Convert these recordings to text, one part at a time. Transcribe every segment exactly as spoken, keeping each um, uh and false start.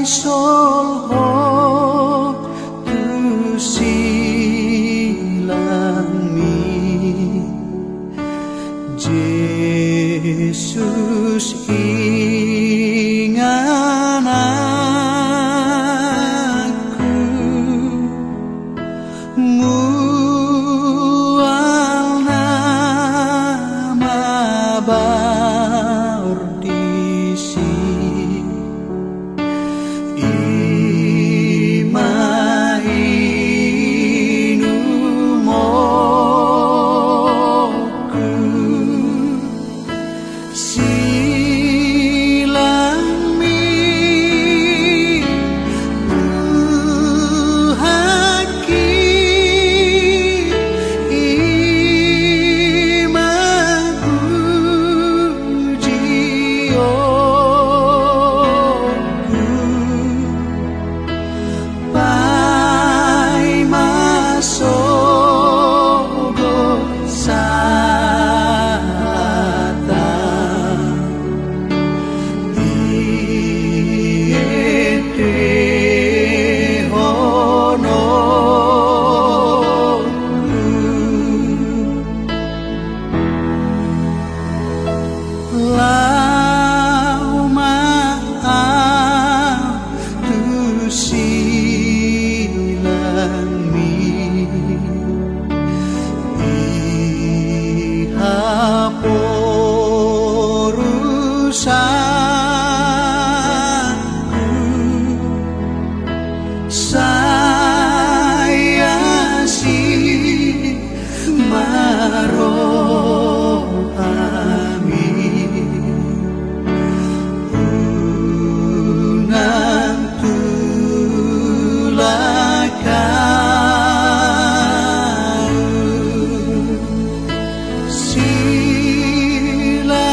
Solhot tu silangmi, Jesus ingananku. Mual na mabaor disi, i ma inumon. Silangmi, Tuhanki, i ma pujionku. Paima sogot sahatan, iendehononku. Laho ma ahu tu silangmi, i haporusanku. Sai asi ma rohami, unang tulak ahu.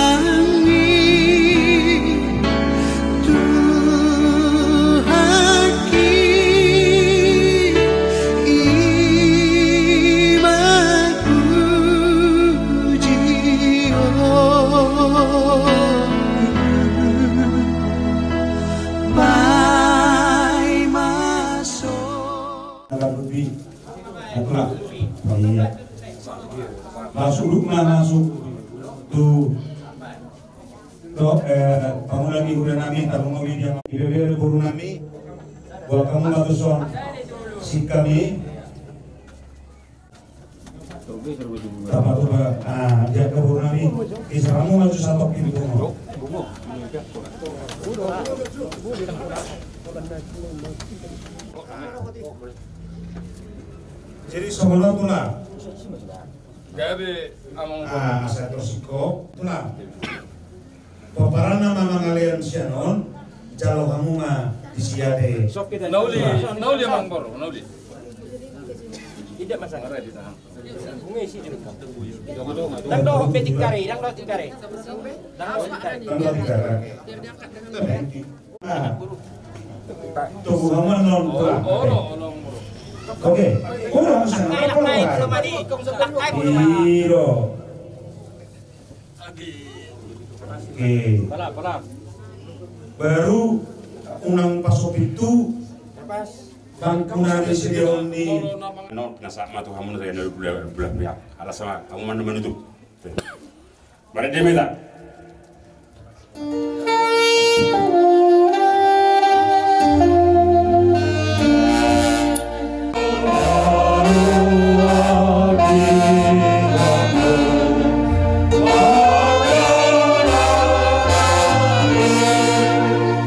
Silangmi, Tuhanki, i ma pujionku. Paima so- Oke. Masuk dulu, nah, masuk tu, tu, eh, pangula ni huria nami, tarlumobi di, di bebere boru nami, buat hamu ma tuson, singkami. Tapa tupa, ah, jaga boru nami, isaramu maju satok di bungo. Jadi songon on tulang. Gabe amang. Ah, asa tor singkop tulang. Pomparanna ma mangalean sian on, jalo hamu ma disi ate. Na uli, na uli amang boru, na uli. Ndang dohot be tingkari, ndang dohot tingkari. Ndang dohot tingkari. Ndang dohot tingkari. Thank you. Ah. Tunggu, aman, non. Oke. Kurang sana. Iro. Oke. Baru unang pasopintu. Bangkuna di sini. Non, nasa matu hamu na saya nol bulan bulan ya. Alas sama hamu mana menutup. Barat dia minta.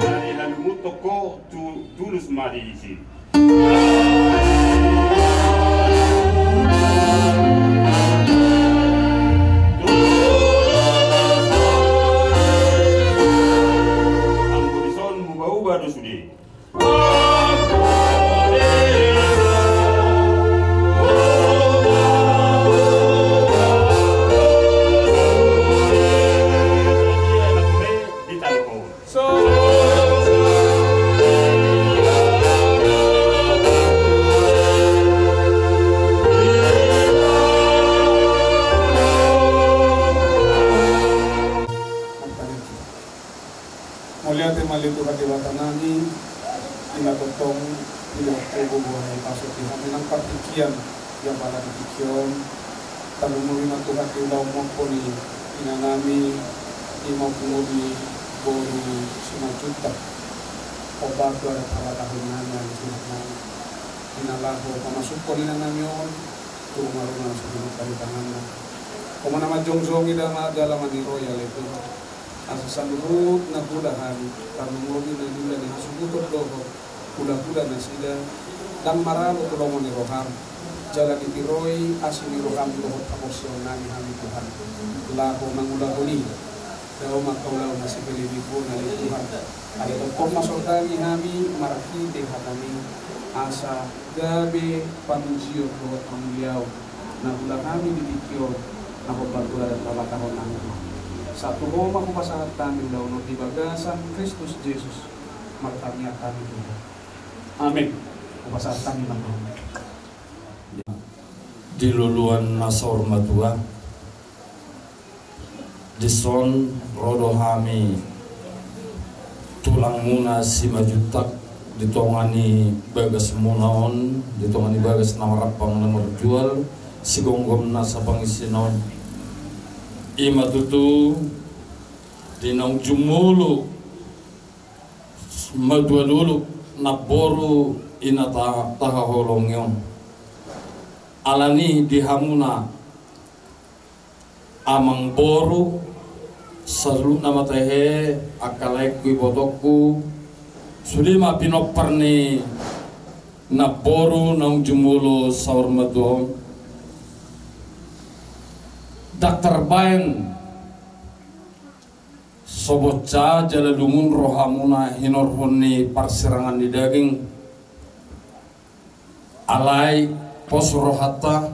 Dari lalu mutok ko tu tulus mari isi. Anggo dison muba-uba do sude. Mauliate ma di Tuhan Debata nami, Ima tongtong, ima tongtong boha i pasuk di hami nang partingkian, ia pala di tingki on. Tarlumobi ma Tuhan di ulaon mompo ni inanami, ima tongtong di boru Simanjuntak. Hombar tu adat habatahon nami, adat sunat nami. Di na laho pamasukhon inanami on tu rumah-rumah na so pinungka di tanganna. Ho ma na manjongjongi dalan, dalan na niroi ale Tuhan. Asa saluhut na hula hami, tarlumobi na nilala ni hasuhuton dohot hulahula nasida, ndang maralo tu lomo ni roham, jala ditiroi asi ni roham dohot haporseaon nami hami Tuhan, laho mangulahon i. Dao ma angka ulaon na sipelebegu ale Tuhan. Ai tongtong ma sondangi hami marhite hatami, asa gabe pamujion dohot pamuliaon na hula hami di tingki on, na hombar tu adat habatahon nami. Sahat tu Ho ma hupasahat hami ulaon on di bagasan Kristus Jesus, martangiang hami Tuhan. Amin. Hupasahat hami ma Tuhan. Di luluan na saur matua. Dison ro do hami tulangmuna Simanjuntak di tonga ni bagasmuna on, di tonga ni bagas na marampang na marjual, sigomgom nasa pangisina on. Ima tutu di naung jumolo matua dolok namboru ina ta-, tahaholongi on. Alani di hamuna amangboru, saluhutna ma tahe, angka laengku ibotongku, sude ma pinompar ni namboru naung jumolo saur matua on. Ndang tarbaen so bonsa jala lungun rohamuna hinorhon ni parsirangan ni daging. Alai pos rohanta,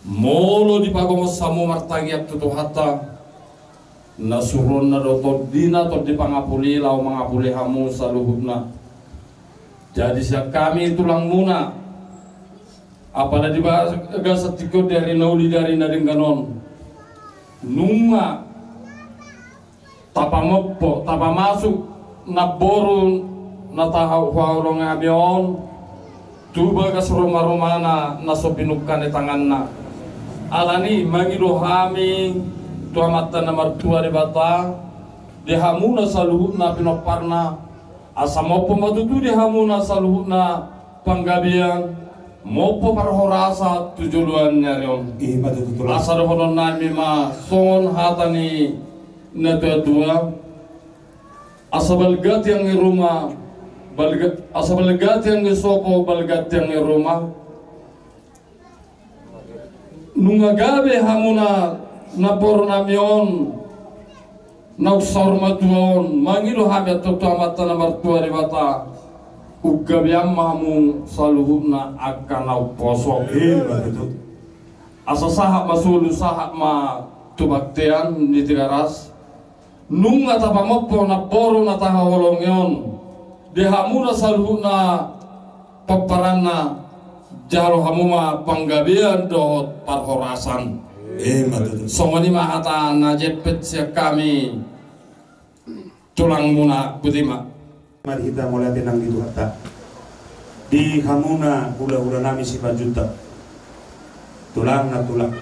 molo dipagomos hamu martangiang tu Tuhanta, na suruonna do tondina, tondi pangapuli, laho mangapuli hamu saluhutna. Jadi sian hami tulangmuna, apala di bagasan tingki on, di ari na uli, di ari na denggan on, nunga tapamompo, tapamasuk namboru na tahaholongi hami on tu bagas rumarumana na so pinungka ni tanganna. Alani mangido hami tu Amanta na martua Debata di hamuna saluhutna pinomparna, asa mompo ma tutu di hamuna saluhutna panggabean, mompo parhorasan tu joloan ni ari on. Ima tutu, Tulang. Asa dohonon nami ma songon hata ni natuatua: Asa balga tiang ni ruma, balga, asa balga tiang ni sopo, balga tiang ni ruma. Nunga gabe hamuna namboru nami on naung saur matua on, mangido hami antong tu Amanta na martua Debata, umgabean ma hamu saluhutna angka na umposo. Ima tutu. Asa sahat ma solu, sahat ma tu bontean ni Tigaras. Nunga tapamompo namboru na tahaholongi on di hamuna saluhutna pomparanna, jalo hamu ma panggabean dohot parhorasan. Ima tutu. Songon i ma hata na jempek sian hami tulangmuna, botima. Mari hita mauliate nang di Tuhanta. Di hamuna hulahula nami Simanjuntak, tulang na tulang.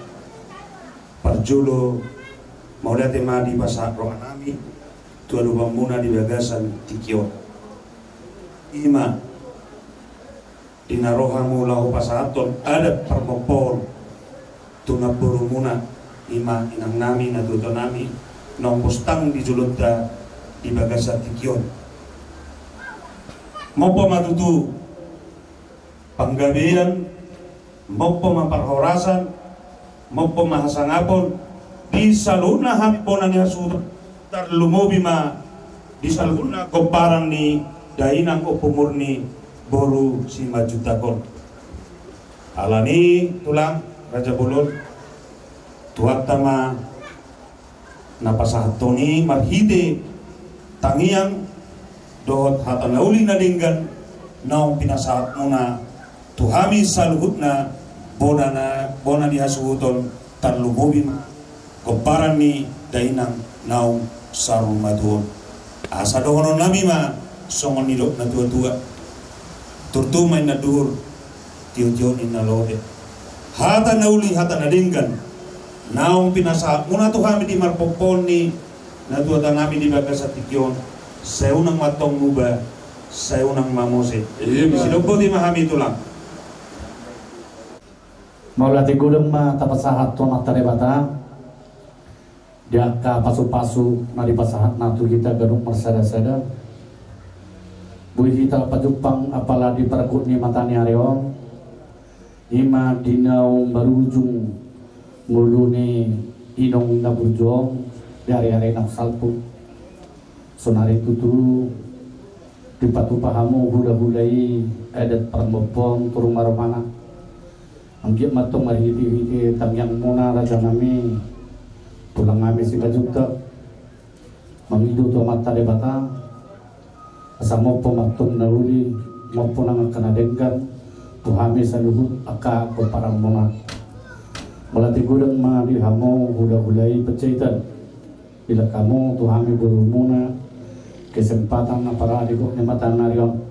Parjolo mauliate ma dipasahat roha nami tu adopanmuna di bagasan tingki on. Ima di na ro hamu laho pasahathon adat parmompoon tu namborumuna, ima inang nami, natuatua nami, naung postang di jolonta di bagasan tingki on. Mompo ma tutu panggabean, mompo ma parhorasan, mompo ma hasangapon di saluhutna hami bona ni hasuhuton, tarlumobi ma di saluhutna gomparan ni dainang Ompu Murni boru Simanjuntak on. Alani tulang, raja bolon, Tuhanta ma na pasahathon i marhite tangiang dohot hata na uli na denggan naung pinasahatmuna tu hami saluhutna bona na, bona ni hasuhuton, tarlumobi ma gomparan ni dainang naung saur matua on. Asa dohonon nami ma Songon nidok na tua-tua, turtu ma inna duhur, tio-tio ninna lote. Hata na uli, hata na denggan naung pinasahatmuna tu hami di marpompoon ni natuatuanami di bagasan tingki on, sai unang ma antong muba, sai unang ma mose. Ima. Sidok boti ma hami, Tulang. Mauliate godang ma tapasahat tu Amanta Debata di angka pasu-pasu na dipasahatna tu hita ganup marsada-sada. Boi hita pajumpang apala di pargok ni mata ni ari on, ima di naung marujung ngolu ni inong na burju on di ari-ari naung salpu. Saonari tutu dipatupa hamu hula-hula i adat parmompoon tu ruma-rumana. Anggiat ma antong marhite-hite tangiangmuna, rajanami, tulangnami Simanjuntak, mangido tu Amanta Debata asa mompo ma antong na uli, mompo nang angka na denggan tu hami saluhut angka pomparanmuna. Mauliate godang ma di hamu hula-hula i Panjaitan. Dilehon hamu tu hami borumuna kesempatan na paradi di gok ni matangari on.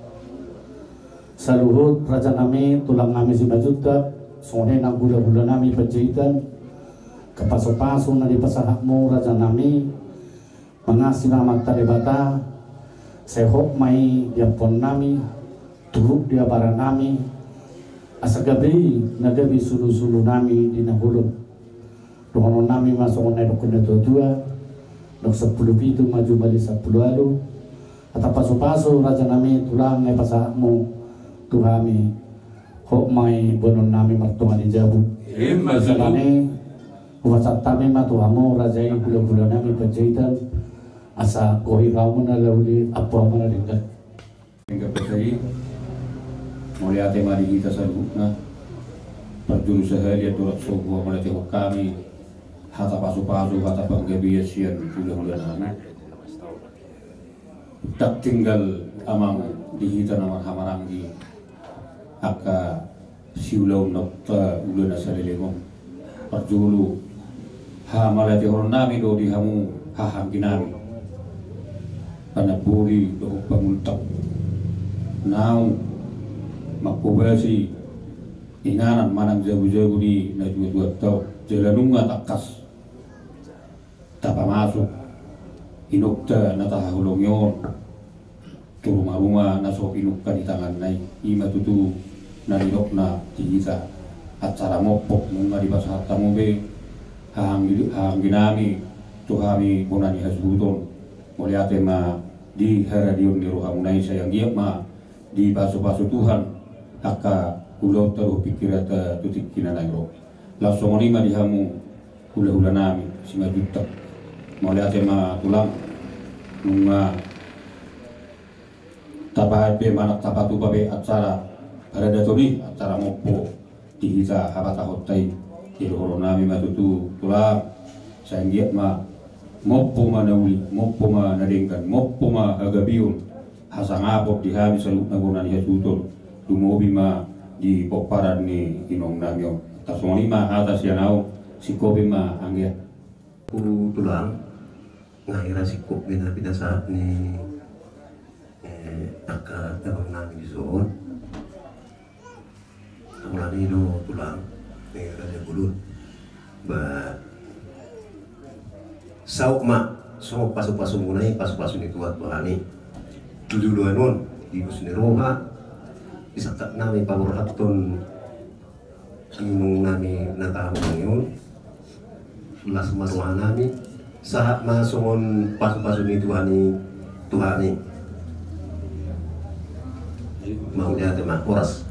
Saluhut rajanami, tulangnami Simanjuntak, songon i nang hula-hulanami Panjaitan, angka pasu-pasu na dipasahatmu rajanami, mangasi ma Amanta Debata, sai hot ma i di ampuonnami, turuk di abaranami, asa gabe i na gabe sulu-sulunami di na holom. Dohononnami ma songon na nidok ni na tua-tua, nang sampulu pitu ma jumadi sampulu ualu, hata pasu-pasu rajanami, tulang, na dipasahatmu tu hami, hot ma i boanonnami martonga di jabu. Ima tutu. Alani i, hupasahat hami ma tu hamu raja i, hula-hulanami Panjaitan, asa gohi hamu na uli, ampu hamu na denggan. Denggan pe i, mauliate ma di hita saluhutna. Parjolo sahali andorang so huhamauliatehon hami, hata pasu-pasu, hata panggabean sian hula-hulanami. Ndang tinggal amang di hita na marhahamaranggi angka siulaon na uli, ulaon na saleleng on. Parjolo, hamauliatehononnami do di hamu hahaangginami, panamboli dohot pangultak, naung manghobasi inganan manang jabu-jabu ni natuatuanta on, jala nunga tangkas tapamasuk inongta na tahaholongi on tu ruma-ruma na so pinungka ni tanganna i. Ima tutu na nidokna di hita, acara mompo nunga dipasahat hamu be, hahaanggi-, hahaangginami, tu hami bona ni hasuhuton. Mauliate ma di haradeon ni rohamuna i, sai anggiat ma dipasu-pasu Tuhan angka ulaonta dohot pingkiranta tu tingki na naeng ro. Laos songon i ma di hamu hula-hulanami Simanjuntak. Mauliate ma tulang, nunga tapahat be manang tapatupa be acara paradaton i, acara mompo di hita habatahonta i. Jadi dohononnami ma tutu tulang, sai anggiat ma mompo ma na uli, mompo ma na denggan, mompo ma hagabeon, hasangapon di hami saluhutna bona ni hasuhuton, lumobi ma di pomparan ni inongnami on. Tarsongon i ma hata sian ahu, singkop i ma anggia. Tulang, nga hira singkop be na pinasahat ni, eh, angka abang nami dison. Alani do tulang, eh, raja bolon. Ba, saut ma, songon pasu-pasumuna i, pasu-pasu ni Tuhan tu hami. Tu joloan on, di dos ni roha, disangkap nami paborhathon inongnami na tahaholongi on. Las ma rohanami, sahat ma songon pasu-pasu ni Tuhan i tu hami. Mauliate ma, horas.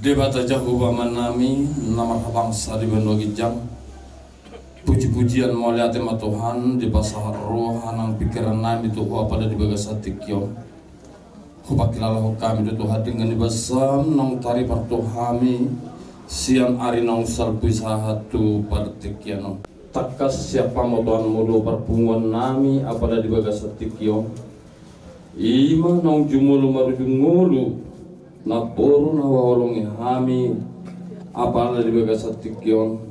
Debata Jahowa Amanami, na marhabangsa di banua ginjang. Puji-pujian mauliate ma Tuhan, dipasahat roha nang pingkiran nami tu Ho apala di bagasan tingki on. Hupangkilalahon hami do Tuhan denggan ni basaM naung taripar tu hami sian ari naung salpu i sahat tu partingkian on. Tangkas sian pamotoanMu do parpunguan nami apala di bagasan tingki on. I ma naung jumolo marujung ngolu namboru na huhaholongi hami apala di bagasan tingki on.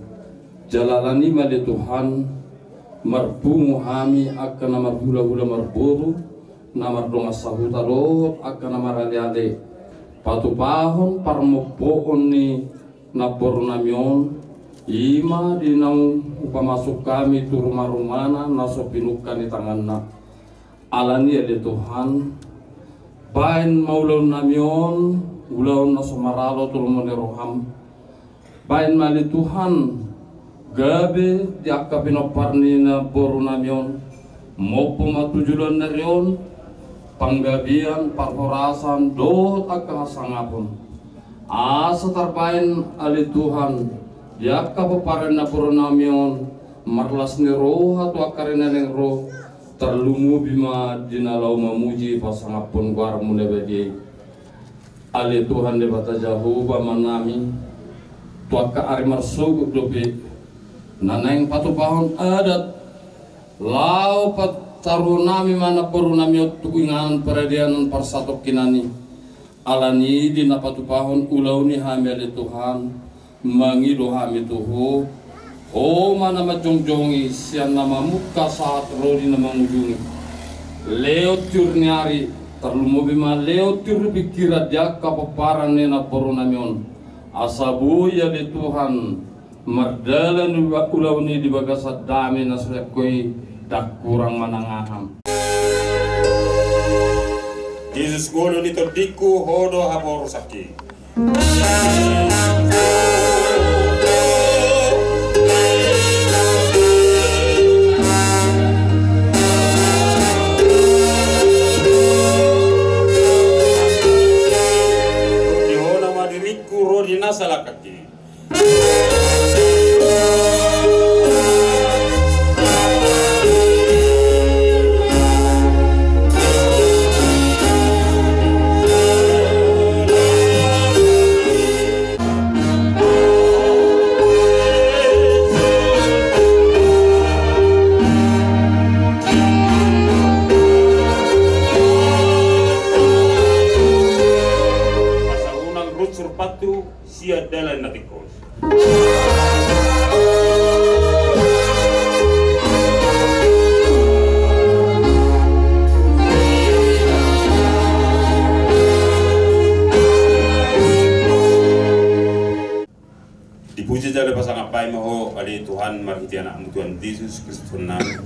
Jala alani i ma ale Tuhan, marpungu hami angka na marhulahula marboru, na mardongan sahuta dohot angka na maraleale, patupahon parmompoon ni namboru nami on, i ma di naung hupamasuk hami tu rumarumana na so pinungka ni tanganna. Alani i ale Tuhan, baen ma ulaon nami on ulaon na so maralo tu lomo ni rohaM. Baen ma ale Tuhan, gabe di angka pinompar ni namboru nami on, mompo ma tu joloan ni ari on panggabean, parhorasan dohot angka hasangapon. Asa tarbaen ale Tuhan di angka pomparan ni namboru nami on marlas ni roha tu angka ari na naeng ro, tarlumobi ma di na laho mamuji pasangaphon goarMu na badia i. Ale Tuhan Debata Jahowa Amanami, tu angka ari marsogot dope na naeng patupahon adat, laho pataruhon nami ma namboru nami on tu inganan paradianan parsatongkinan i. Alani i di na patupahon ulaon i hami ale Tuhan, mangido hami tu Ho. Ho ma na manjongjongi sian na mamungka sahat ro di na mangujungi. Lehon tiur ni ari, tarlumobi ma lehon tiur ni pingkiran di angka pomparan ni namboru nami on. Asa boi ale Tuhan mardalan ulaon i di bagasan dame na so dianggo i, ndang hurang manang aha. Jesus ngolu ni tondingku, Ho do haporusanki. Di Ho nama diringku, ro di na salangkangki. Asa unang runsur patu sian dalan na tingkos. Dipuji jala pasangapai ma Ho ale Tuhan marhite AnakMu Tuhan Jesus Kristus Tuhannami.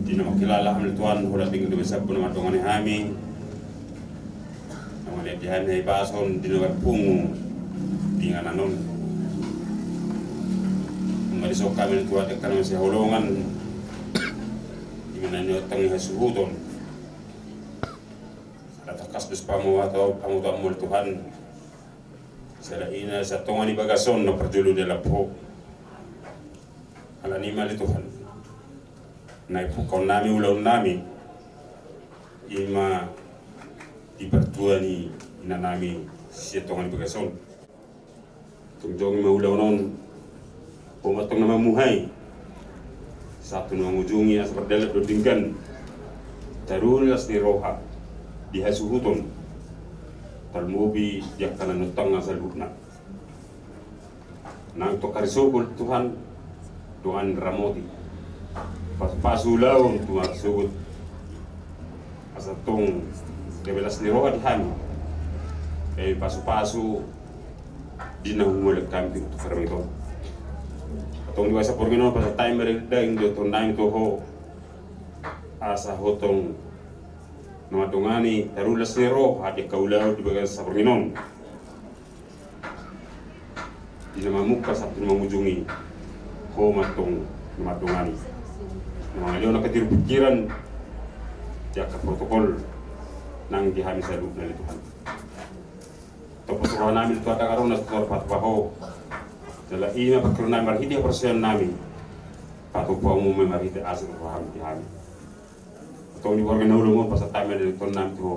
Di na mangkilala hami ale Tuhan, holan denggan do basaM na mandongani hami. Na mangalean di hami hahipason di na marpungu di inganan on. Nunga dison hami ale Tuhan denggan na masihaholongan di inganan ni otang ni hasuhuton. Ala tangkas dos pamotoanMu ale Tuhan. Sada ina satonga ni bagas on na parjolo dialap Ho. Alani i ma ale Tuhan, na ipungkaon nami ulaon nami, i ma di partua ni ina nami sian tonga ni bagas on. Tong jongjong ma ulaon on, Ho ma tong na mamuhai sahat tu na mangujungi asa mardalan do denggan tarulas ni roha di hasuhuton, tarlumobi di angka na nunga tangkas saluhutna. Nang tong ari sogot Tuhan, dongan ramoti, pasupasu ulaon tu ari sogot, asa tong gabe las ni roha di hami, gabe pasupasu di na humolek hami tu parmingkon. Antong di bagasan parmingkon on pasahat hami ma daging dohot tondi nami tu Ho, asa Ho tong na mandongani tarulas ni roha di angka ulaon di bagasan parmingkon on. Di na mamungka sahat tu na mangujungi, Ho ma tong na mandongani, na mangalehon angka tiur pingkiran di angka protokol nang di hami saluhutna ale Tuhan. Topot roha nami tu Tuhan Dangka Runa, Tuhan patupa ho. Jala i ma parkirun nami marhite haporseaon nami. Patupa ho ma marhite asi roha nami di hami. Tong di borngin na olo ma pasahat hami di tong nami tu ho.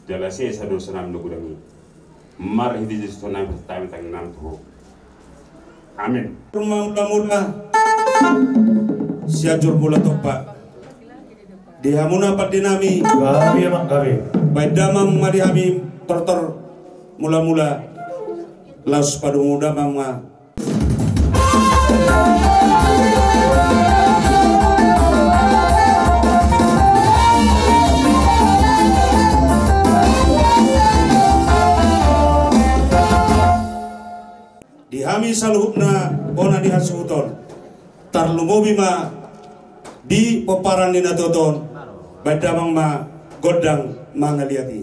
Jala sesa dosa nami na godang i. Marhite Jesus Tuhan nami pasahat hami tangiang nami tu ho. Amin. Mula-mula Sianjur Mula Tompa. Di hamuna pande nami. Gabe, amang, gabe. Baen damang ma di hami tortor mula-mula. Laos padomu damang ma. Di hami saluhutna bona ni hasuhuton. Tarlumobi ma di pomparan ni na tuatua on, baen damang ma gondang mangaliat i.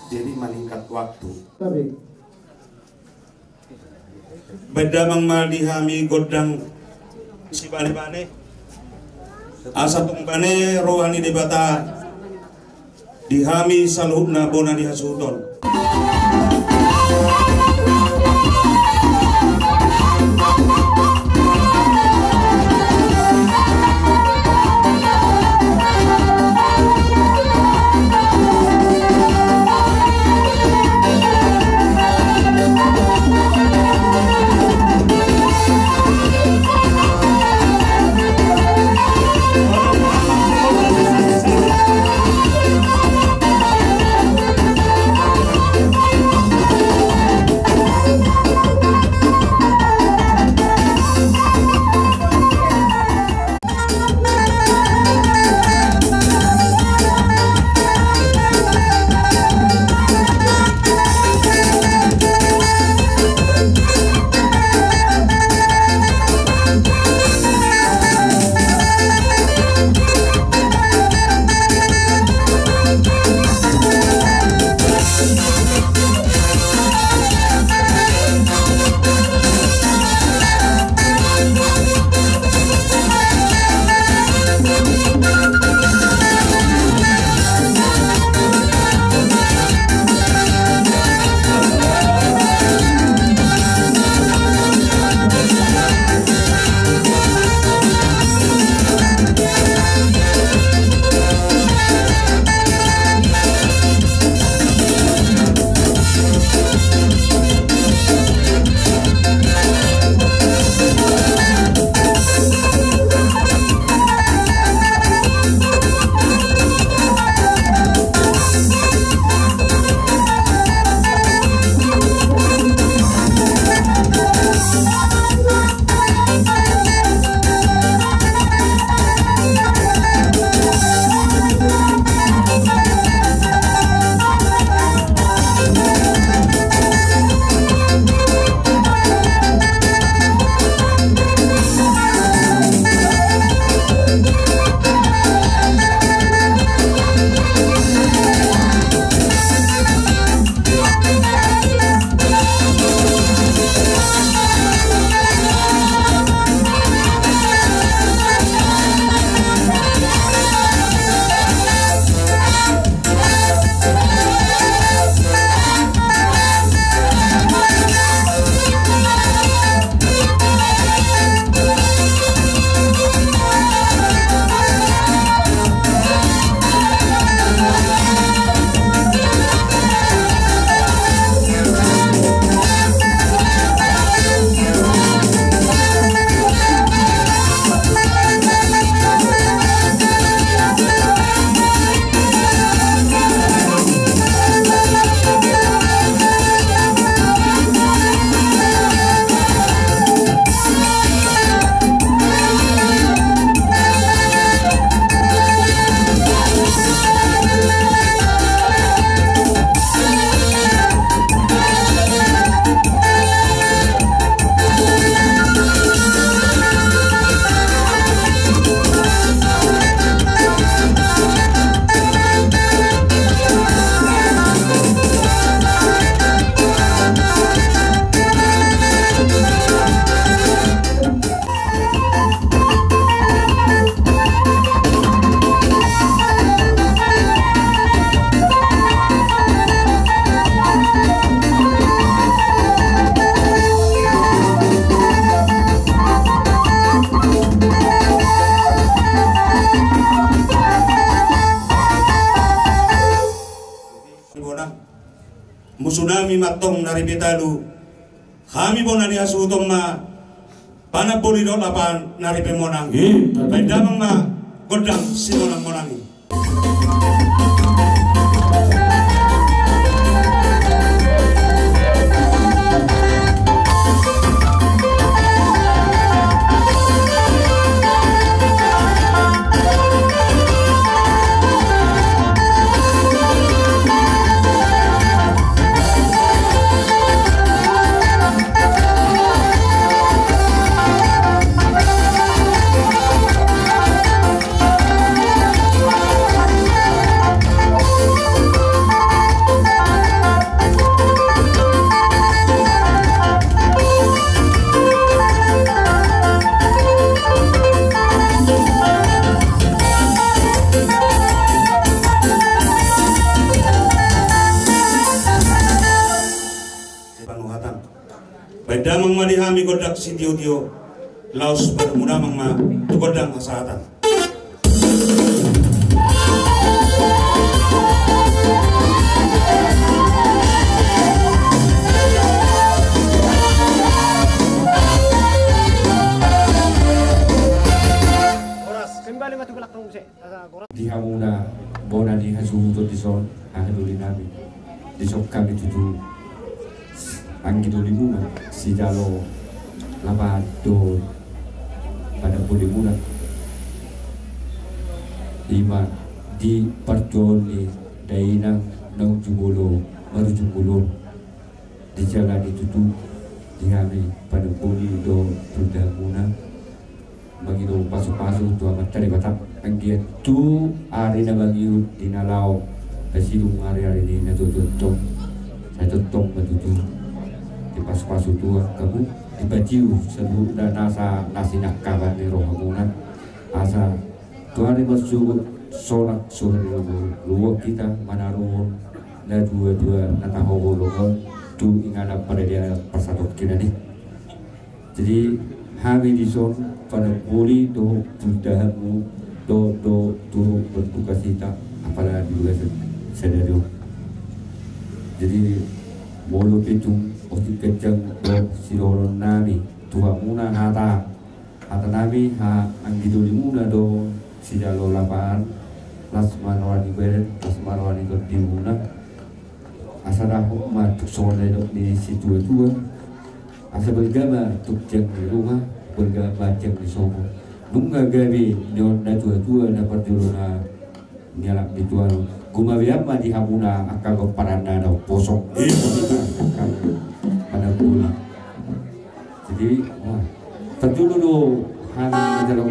Jadi maningkat waktu. Baen damang ma di hami gondang sibanebane. Asa tung bane roha ni Debata di hami saluhutna bona ni hasuhuton. Musunami ma antong na ripe talu. Hami bona ni hasuhuton ma Panamboli dohot Lapaan na ripe monang. Baen damang ma gondang simonangmonang i. Baen damang ma di hami gondang sitiotio, laos padomu damang ma tu gondang hasahatan. Di hamuna bona ni hasuhuton dison, angka dolinami, dison hami tutu anggi dolimuna sijalo Lapaan dohot panambolimuna, i ma di partuaon ni dainang naung jumolo marujung bolon. Dijalo tutu di hami panamboli dohot pandahanmuna, mangido pasupasu tu Amanta Debata, anggiat tu ari na mangihut di na laho pasidung ariari ni natuatua antong, sai tongtong ma tutu dipasupasu Tuhan hamu, dipatiu saluhutna nasa na sinangkapan ni rohamuna, asa tu ari marsogot solak so hari lobo, luat hita manaruhon natuatua na tahaholongan tu inganan paradianan parsatongkinan i. Jadi hami dison panamboli dohot pandahanmu dohot dohot turut berduka cita, apala di bagasan sadari on. Jadi molo pe tung otik ganjang dohot sidohononnami tu hamuna hata, hatanami, ha, anggi dolimuna do sijalo Lapaan, las ma roha ni badan, las ma roha ni tondimuna. Asa dapot ma tung songon na nidok ni situatua, asa balga ma tung tiang ni roha, balga ma tiang ni sopo. Nunga gabe nion natuatua na parjolo na nialap ni tuan. Gumabean ma di hamuna angka gomparanna na umposok. Angka panamboli. Jadi, wah, parjolo do hami manjalo.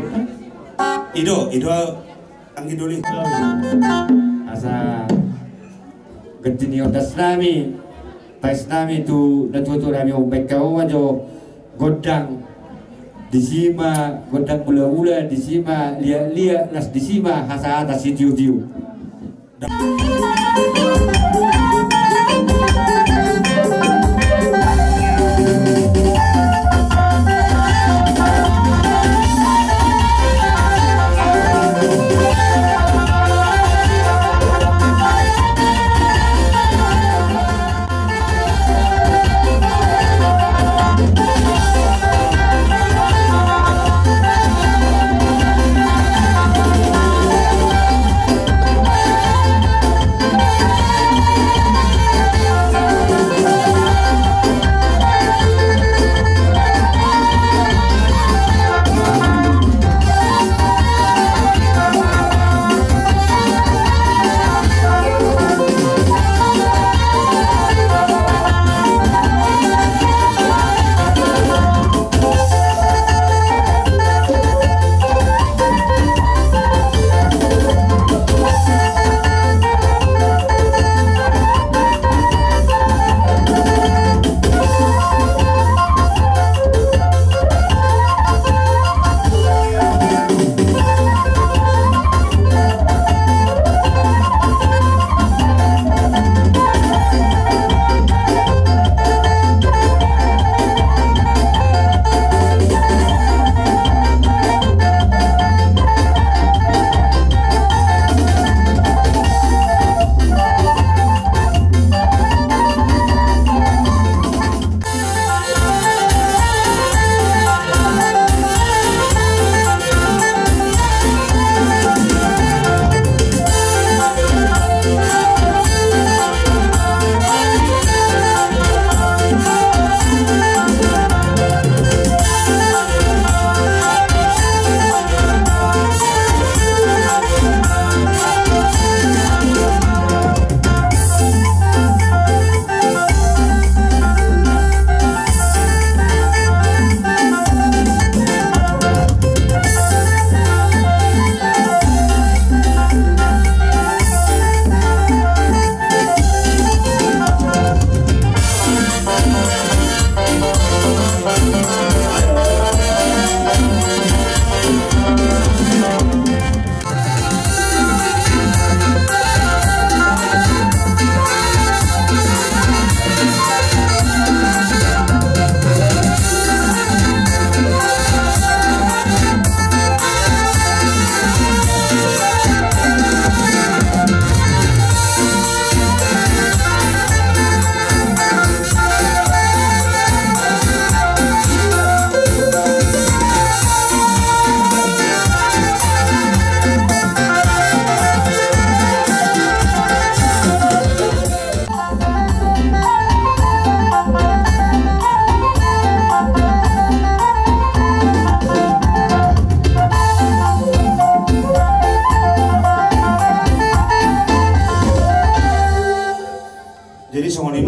I do, i do, anggi doli. Asa ganti ni ondasnami, paesnami tu natuatuanami, umbaen hamu ma jo gondang disi ma, gondang hulahula disi ma, liatliat las disi ma hasahatan sitiotio.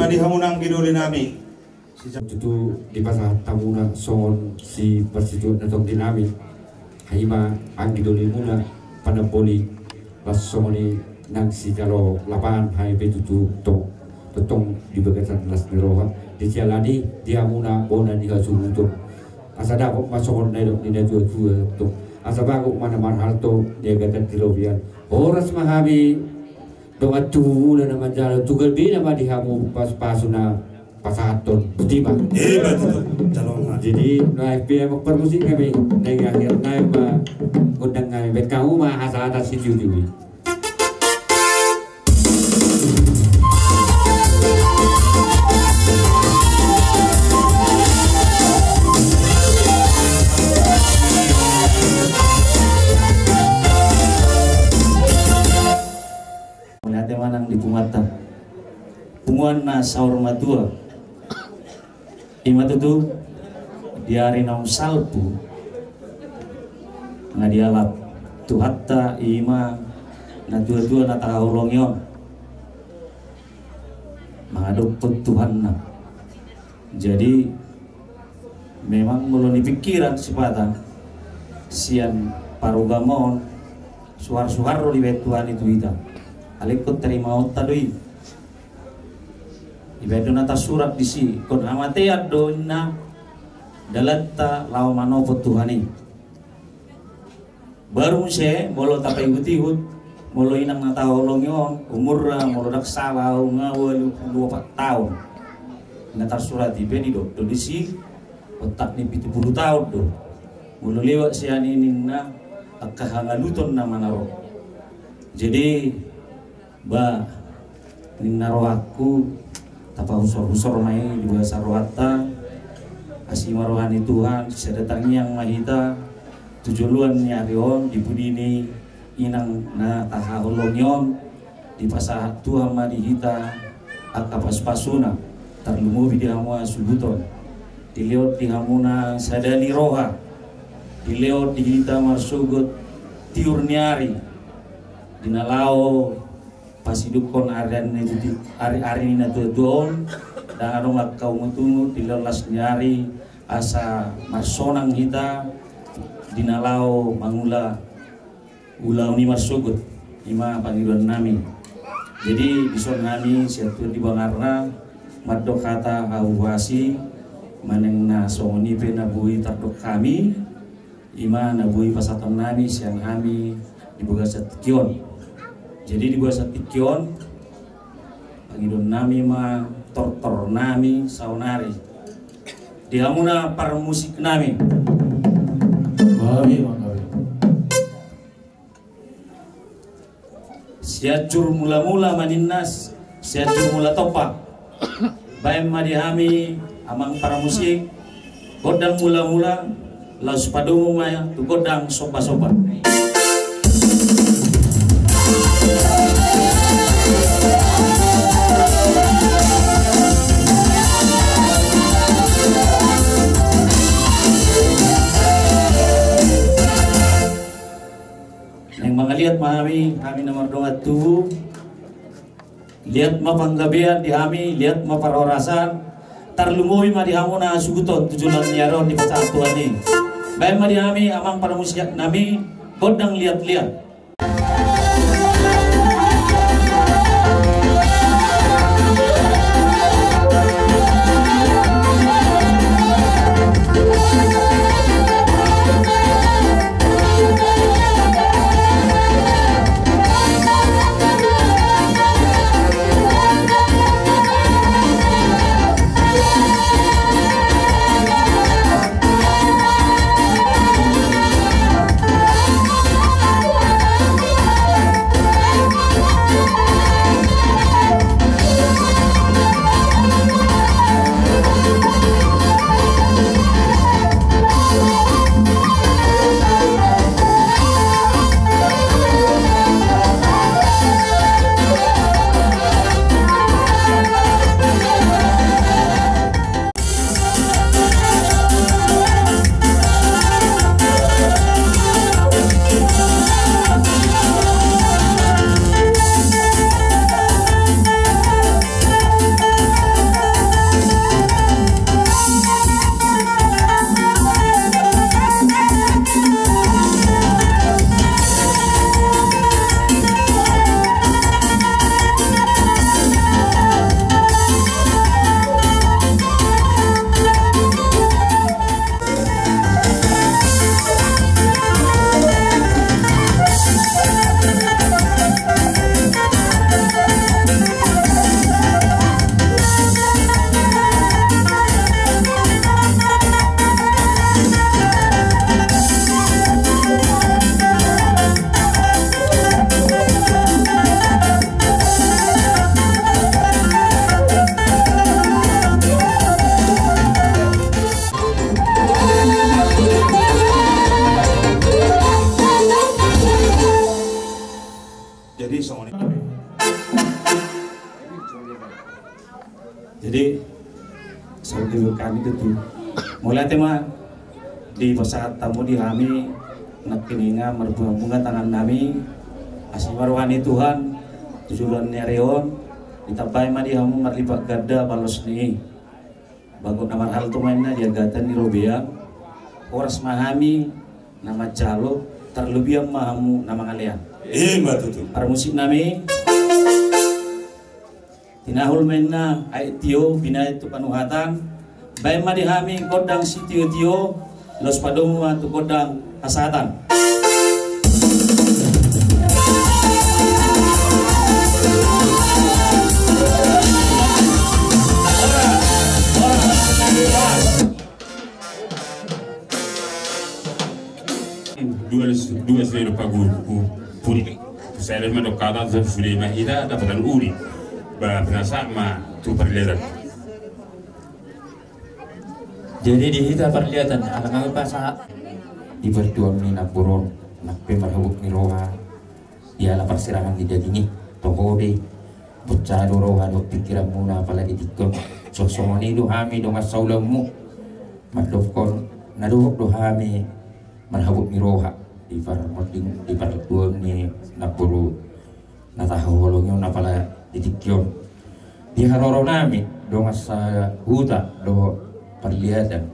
Di hamu nang anggi doli nami. Tutu dipasahat hamuna songon siparsituhon na tonggi nami. Ai ma anggi doli muna panamboli, las songon i nang sijalo lapahan, ai pe tutu tong, tongtong di bagasan las ni roha. Di siala ni i di hamuna bona ni hasuhuton, asa dapot ma songon na nidok ni natuatua tong, asa bagot ma na marhalto di agatan di robean. Horas ma hami dongan tubu muna na manjalo, tu galbina ma di hamu paspasuna pasahathon. Botima. Jadi na F P M parmusik nami, na i akhir nai ma gondang nami, baen hamu ma hasahatan sitiotio i. Mauliate ma nang di punguanta, punguan na saur matua. Ima tutu di ari naung salpu na dialap Tuhanta, ima natuatua na tahaholongi on mangadophon Tuhanna. Jadi memang molo ni pingkiran sipata sian parugama on, suharsuhar do dibaen Tuhan i tu hita. Alai ingkon tarimaonta do i. Dibaen do na tarsurat disi, ingkon hamatean do inna dalanta laho manopot Tuhan i. Baru muse molo tapaihutihut, molo inang na tahaholongi on umurna, molo ndang sala au nga ualu pulu opat taon. Na tarsurat i pe didok do disi, ontak ni pitu pulu taon do. Molo lewat sian i ninna angka hangaluton nama na ro. Jadi ba ninna rohangku, tapahusorhusor ma i di bagasan rohanta. Asi ma roha ni Tuhan, sisada tangiang ma hita tu joloan ni ari on di pudi ni inang na tahaholongi on. Dipasahat Tuhan ma di hita angka paspasuna, tarlumobi di hamu hasuhuton. Dilehon di hamuna sada ni roha, dilehon di hita marsogot tiur ni ari di na laho pasidukkon ari, ari ni natuatua on. Ndang adong angka ungutungut, dilehon las ni ari asa marsonang hita di na laho mangula ulaon i marsogot. Ima pangidoan nami. Jadi dison hami sian Tuhan di bangarna mandok hata hahuasi manang na songon i pe na boi tardok hami. Ima na boi pasahaton nami sian hami di bagasan tingki on. Jadi di bagasan tingki on pangidoan nami ma tortor nami saonari di hamuna parmusik nami. Hami ma nami. Sianjur Mulamula ma ninna, Sianjur Mula Tompa. Baen ma di hami amang parmusik gondang Mulamula, laos padomu ma tu gondang Sombasomba. Naeng mangaliat ma hami, hami na mardongan tubu. Liat ma panggabean di hami, liat ma parhorasan. Tarlumobi ma di hamuna hasuhuton tu joloan ni ari on dipasahat Tuhan i. Baen ma di hami amang parmusik nami gondang Liatliat. Jadi songon i. Jadi songon i hami tutu. Mauliate ma dipasahat hamu di hami, nangkiningan marbunga-bunga tangan nami, asi ma roha ni Tuhan tu joloan ni ari on, ditambai ma di hamu marlipat ganda balos ni i. Bagot na marhalto ma inna di agatan ni robean, horas ma hami na manjalo, tarlobian ma hamu na mangalean. Ima tutu. Parmusik nami, tinahul ma inna aek tio, binahen tu panuhatan, baen ma di hami gondang sitio-tio, laos padomu ma tu gondang hasahatan. Dua, dua sude do paguru, pudi. Sai ma dok hata, sude ma hita dapatan uli. Ba, penasaran ma tu parliatan. Jadi di hita parliatan, alang au pasa di partuaon ni namboru on, nang pe marhabot ni roha, di ala parsirangan ni daging i, toho be, bonsa do roha dohot pingkiranmuna apala di tingki on. Songon i do hami dongan saulaonmu, mandokkon, na dohot do hami marhabot ni roha di par-, di partuaon ni namboru na tahaholongi on apala di tingki on. Di haroro nami dongan sahuta dohot parliatan,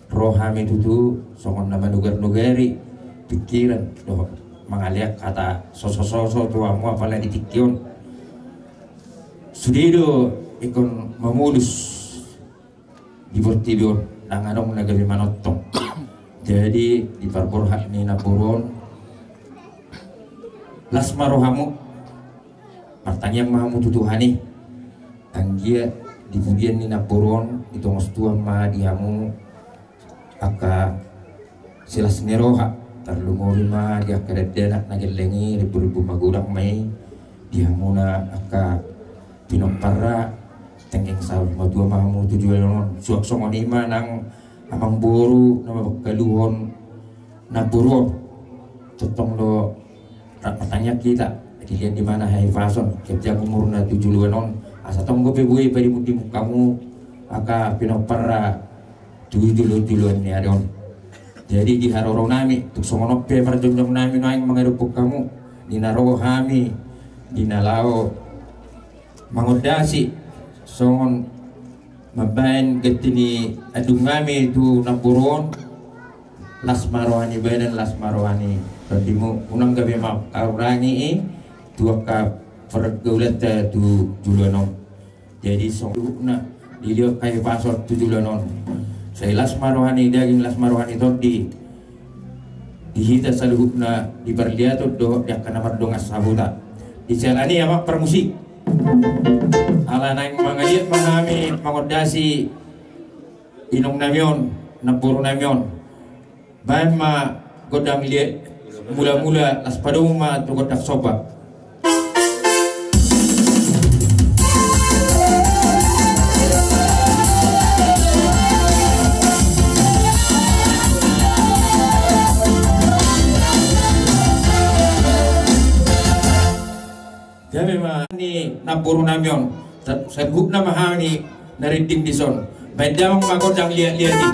ro hami tutu songon na manugar-nugari pingkiran dohot mangalean hata soso-soso tu hamu apala di tingki on. Sude do ingkon mamolus di portibi on, ndang adong na gabe manongtong. Jadi di parborhat ni namboru on, las ma rohamu, martangiang ma hamu tu Tuhan i. Anggiat di pudian ni namboru on, ditongos Tuhan ma di hamu angka silas ni roha, tarlumobi ma di angka dakdanak na gelleng i, rimbu-rimbu magodang ma i di hamuna angka pinomparna. Tenggeng saur matua ma hamu tu joloan on. Suang songon i ma nang amangboru na mambangkaluhon namboru on. Tongtong do rap martangiang hita, dilehon ibana hahipason, ganjang umurna tu joloan on, asa tonggo pe boi padimun-dimun hamu angka pinomparna tu jolo-joloan ni ari on. Jadi di haroro nami, tung songon on pe parjongjong nami nuaeng mangadophon hamu, di na ro hami, di na laho mangondasi, songon mambaen ganti ni andung nami tu namboru on, las ma roha ni badan, las ma roha ni tondimu, unang gabe mangkarolangi i tu angka pargaulanta tu joloan on. Jadi songon i ma dilehon hahipason tu joloan on. Sai las ma roha ni daging, las ma roha ni tondi di hita saluhutna di parliatan dohot di angka na mardongan sahuta. Di siala ni i, amang parmusik, ala naeng mangaliat ma hami mangondasi inong nami on, namboru nami on. Baen ma gondang liat, mula-mula, las padomu ma tu gondang somba. Gabe ma ni namboru nami on, sa-, saluhutna ma hami na rinding dison. Baen damang ma gondang liat-liat i.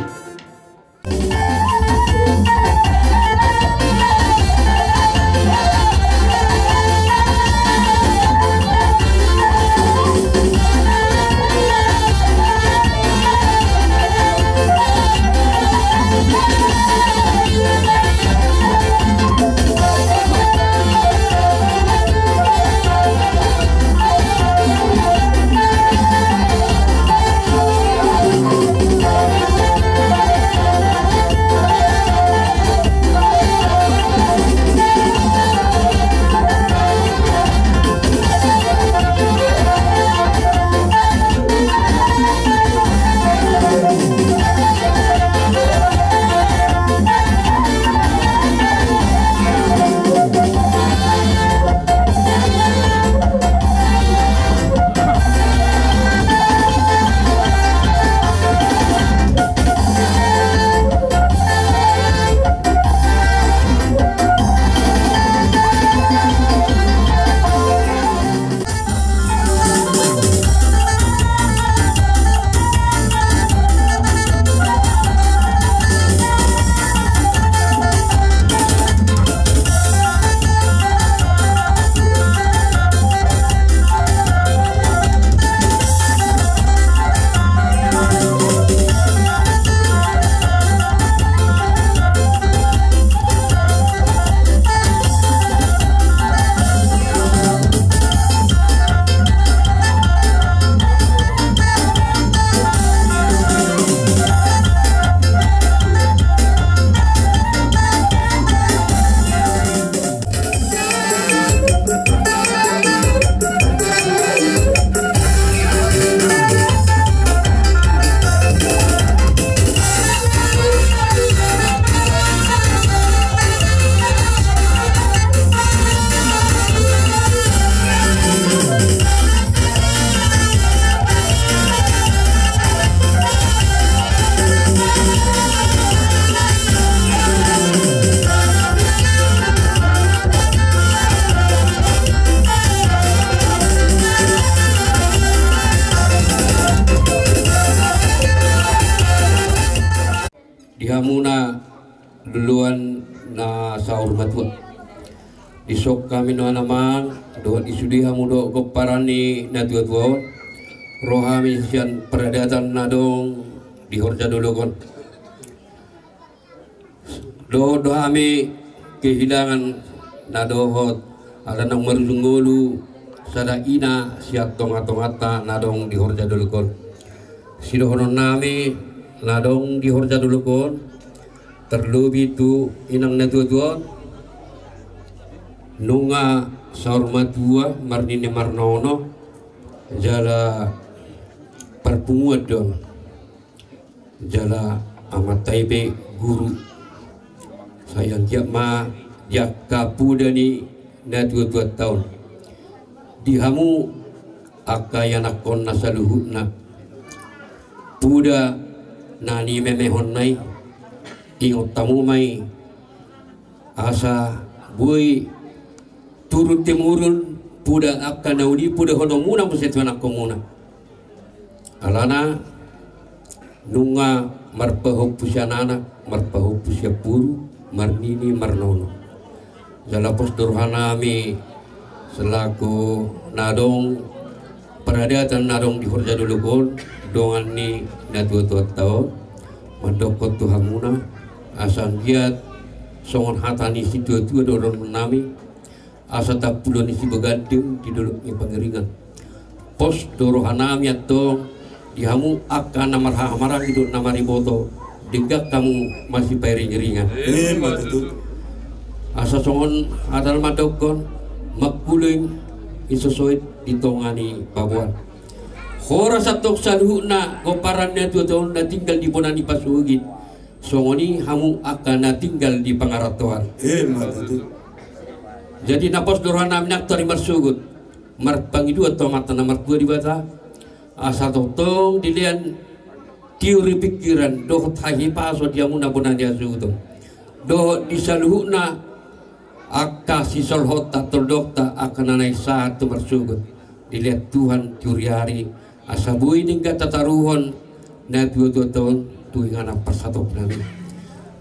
Hamuna loloan na saur matua. Dison hami nuaeng amang, dohot di sude hamu dohot pomparan ni natuatua on, ro hami sian paradaton na adong di horja dolok on. Dohot do hami kehilangan na dohot, ala naung marujung ngolu, sada ina sian tongatonganta na adong di horja dolok on. Sidohononnami na adong di horja dolok on, tarlobi tu inang natuatua on, nunga saur matua marnini marnono, jala parpunguan do on. Jala amanta i pe guru. Sai anggiat ma di angka poda ni natuatuanta on, di hamu angka ianakhonna saluhutna, poda na nimemehonna i, ingot hamu ma i. Asa boi turun temurun poda angka na uli podahononmuna muse tu anakhonmuna. Alana nunga marpahompu sian anak, marpahompu sian boru, marnini marnono. Jala pos do rohanami selaku na adong paradaton na adong di horja dolok on, dongan ni natuatuanta on, mandokkon tu hamuna, asa anggiat songon hata ni situatua dohononnami, asa tampulon ni sibaganding di dolok ni Pangiringan. Pos do rohanami antong di hamu angka na marhahamaranggi dohot na mariboto, denggan hamu masipairingiringan. Ima tutu. Asa songon hata na mandokkon, mangkuling i sosoit di tonga ni baboan. Horas antong saluhutna pomparan ni natuatua on na tinggal di bona ni pasogit, songon i hamu angka na tinggal di pangarantoan. Ima tutu. Jadi na pos do rohanami nang tori marsogot, marpangidoan tu Amanta na martua Debata, asa tongtong dilean tiur ni pingkiran dohot hahipason di hamuna bona ni hasuhuton, dohot di saluhutna angka sisolhotta, tondongta, angka na naeng sahat tu marsogot, dilean Tuhan tiur ni ari, asa boi denggan tataruhon natuatuanta on tu inganan parsatongkinan i.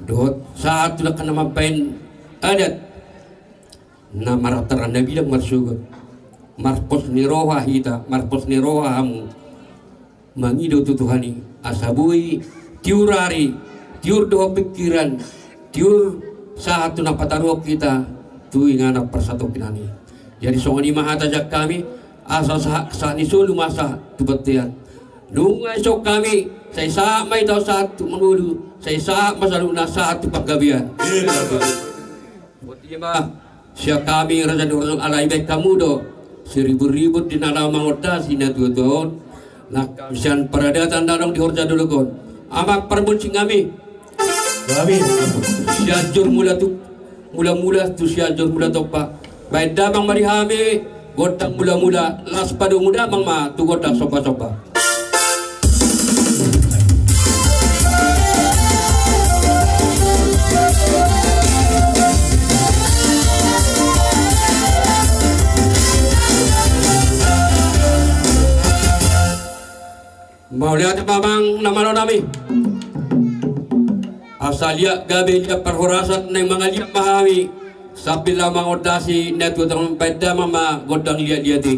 Dohot sahat tu angka na mambahen adat na marataran na bidang marsogot. Marpos ni roha hita, marpos ni roha hamu, mangido tu Tuhan i, asa boi tiur ari, tiur dohot pingkiran, tiur sahat tu na pataruhon hita tu inganan parsatongkinan i. Jadi songon i ma hata sian hami, asa sahat, sahat ni solu ma sahat tu bontean. Nunga dison hami, sai sahat ma hita sahat tu mangolu, sai sahat ma saluhutna sahat tu panggabean. Ima tutu. Boti ma sian hami raja ni horja on, alai baen hamu do siribut-ribut di na laho mangondasi natuatua on, nang sian paradaton na adong di horja dolok on. Amang parmunsik hami. Hami. Sianjur Mula tu, Mula-mula tu Sianjur Mula Tompa. Baen damang ma di hami gondang mula-mula, laos padomu damang ma tu gondang somba-somba. Mauliate ma amang na malo nami. Asa liat gabe liat parhorasan, naeng mangaliat ma hami sambil laho mangondasi natuatua on. Baen damang ma gondang liat-liat i.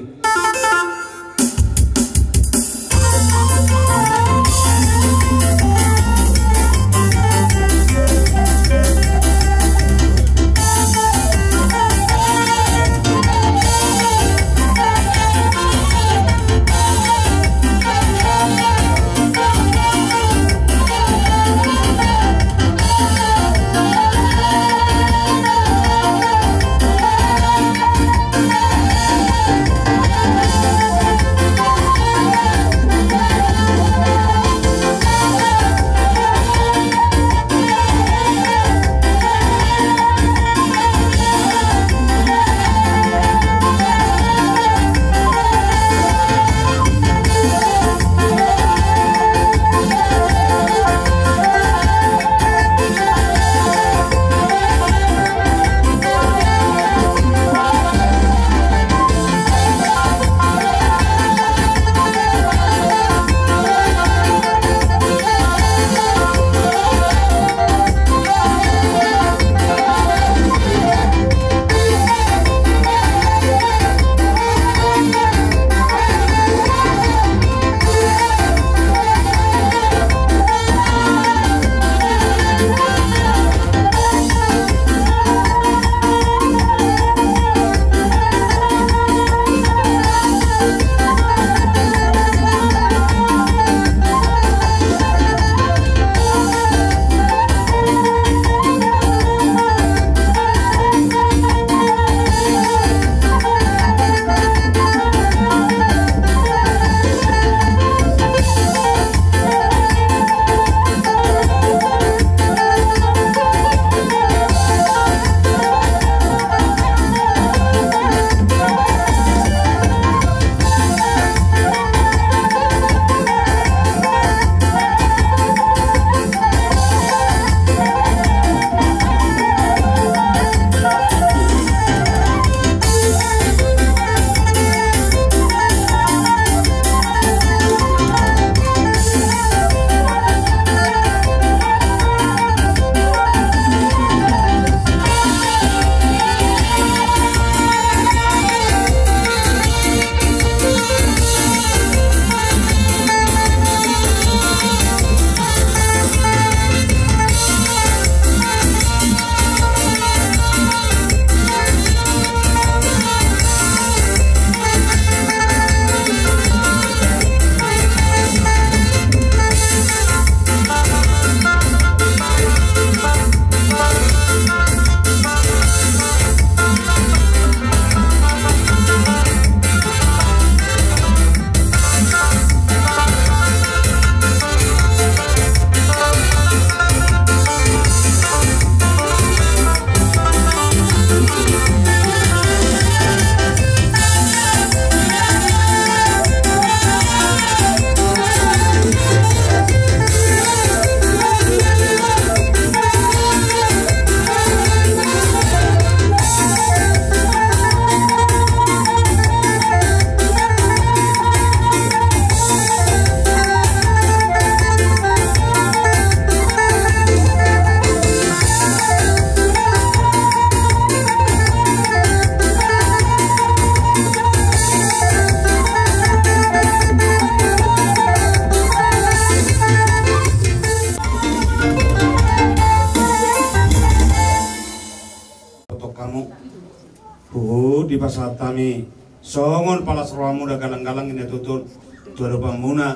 Sahat hami songon palas rohamuna galang-galang i na tutu tu adopanmuna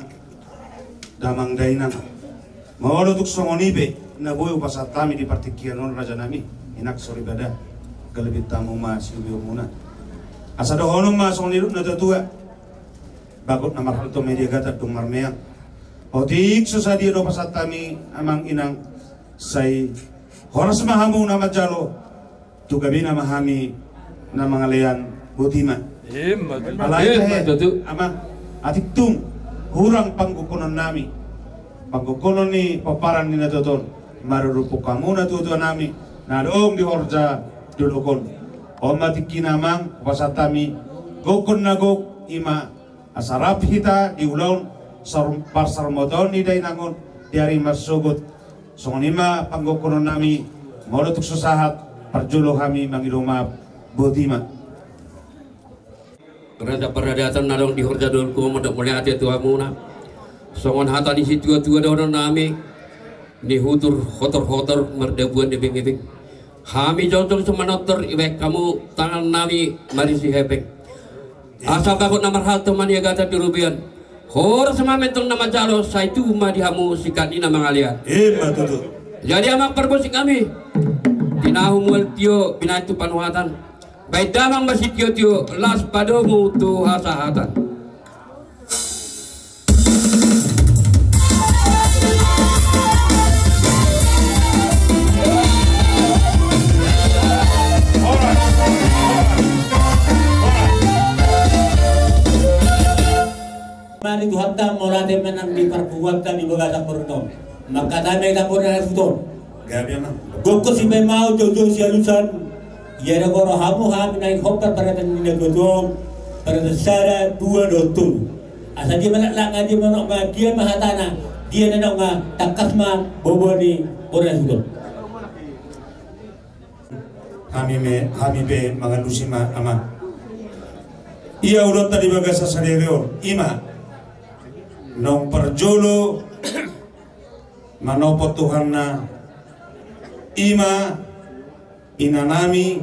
damang dainang. Molo tung songon i pe na boi hupasahat hami di partingkian on rajanami, inang soripada, galebit hamu ma siulionmuna. Asa dohonon ma songon i dok na tuatua. Bagot na marhalto ma i di agatan dung marmeang. Otik so sadia do pasahat hami amang inang, sai horas ma hamu na manjalo, tu gabena ma hami na mangalean. Boti ma. Ima tutu. Alai ima tahe tutu. Amang, atik tung hurang panggokhononnami, panggokhon ni pomparan ni na tutu on, marurupuk hamu na tuatuanami na adong di horja dolok on. On ma tingkina amang, hupasahat hami gokhon na gok, ima asa rap hita di ulaon sar-, parsarmataan ni dainang on di ari marsogot. Songon i ma panggokhononnami, molo tung so sahat, parjolo hami mangido maaf. Boti ma. Raja paradatan na adong di horja dolok on, mandok mauliate tu hamuna. Songon hata ni situatua dohononnami, nihutur hotorhotor mardabuan di bingiting. Hami jongjong so manortor, ibaen hamu tangannami marisi hepeng. Asa bagot na marhalto ma i di agatan di robean. Horas ma hami antong na manjalo, sai tubu ma di hamu singkat ni na mangalean. Ima tutu. Jadi amang parbonsing nami, tinahu mual tio binahen tu panuhatan. Baen damang ma sitiotio, las padomu tu hasahatan. Mari Tuhanta, mauliate ma nang di parpunguanta di bagasan borngin on. Mangkatai ma hita boru ni hasuhuton. Gabe ma. Gokhon sipaimahon, jouhon sialusan. Ia do rohamu hami naeng hombar paradatan ni na tuatua on, paradatan sada, dua dohot tolu. Asa dia ma laklak nga, dia ma nongga, dia ma hatana, dia na nongga, tangkas ma boaboa ni boru ni hasuhuton. Hami me, hami pe mangalusi ma amang. Ia ulaonta di bagasan sadari on, ima naung parjolo manopot Tuhanna, ima inanami,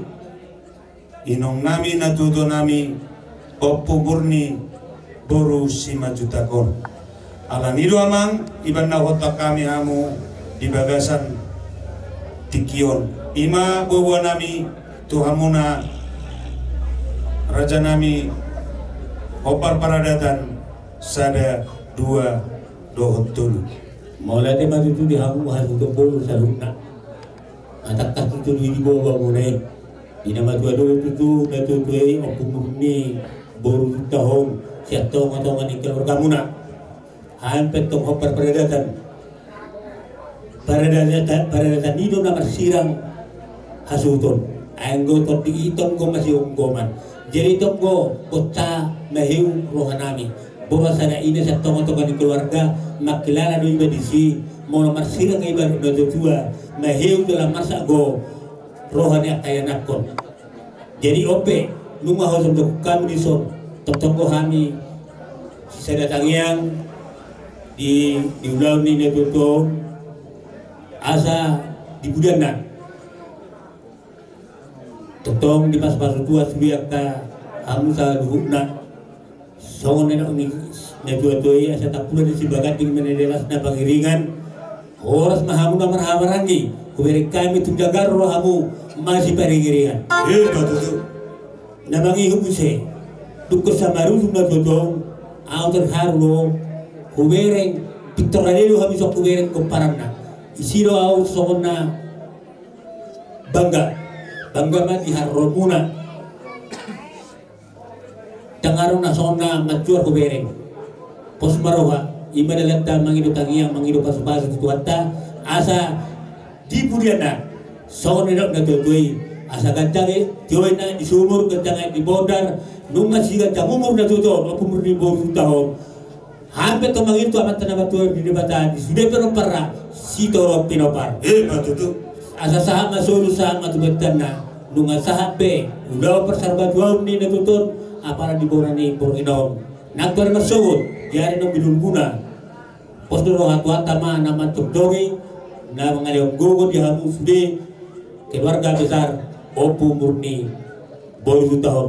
inongnami, na tuatuanami, Ompu Murni boru Simanjuntak on. Alani do amang, ibana huhononghon hami hamu di bagasan tingki on, ima boaboanami tu hamuna rajanami, hombar paradatan sada, dua dohot tolu. Mauliate ma tutu di hamu hasuhuton boru saluhutna. Tangkas tutu di boaboamuna i. Di na matua do tutu na tuatua i, Ompu Murni boru Simanjuntak on, sian tongatonga ni keluargamuna. Hami pe antong hombar paradatan. Paradatan, paradatan i do na marsirang hasuhuton. Ai anggo tondi i tong do masihomgoman. Jadi tong do bonsa maheu rohanami. Boru sada ina sian tongatonga ni keluarga, mangkilala do iba disi, molo marsirang iba dohot na tuatua, maheu jala marsak do roha ni angka ianakhon. Jadi on pe, nunga hosom do hami dison, tongtong do hami sisada tangiang di, di ulaon ni na tuatua on, asa di pudianna. Tongtong dipasupasu Tuhan sude angka hamu saluhutna. Songon na nidok ni na tuatua i, asa tampulon ni Sibaganding manang di las na pangiringan. Horas ma hamu na marhahamaranggi, hubereng hami tu jagar rohamu masiparingiringan. Ima tutu. Na mangihut muse, dungkon samarusun na tuatua on, ahu terharu do, hubereng, pintor ale do hami songon hubereng pomparanna. Disi do ahu songon na bangga, bangga ma di haroromuna. Ndang adong na songon na manjuar hubereng. Pos ma roha, ima dalanta mangido tangiang, mangido pasupasu tu Tuhanta, asa di pudianna, songon na nidok na tuatua i, asa ganjang i, tio i na di sumur, ganjang i di bondar, nunga siganjang umur na tuatua on, Ompu Murni boru Simanjuntak on. Hami pe antong mangido tu Amanta na martua di Debata, di sude pe pomparanna, sitorop pinompar. Ima tutu. Asa sahat ma solu, sahat ma tu bahentanna, nunga sahat pe ulaon parsarbatuaon ni na tuatua on, apala di bona ni borngin on. Nang tu ari marsogot, di ari naung binulbuna. Pos do roha Tuhanta ma na manjongjongi, na mangalehon gogo di hamu sude keluarga besar Ompu Murni boru Simanjuntak on.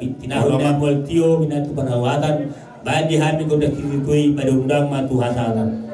Tinahu na mual tio, minatu panawatan. Baen di hami gondang sisitui, pada undang ma tu hasatan.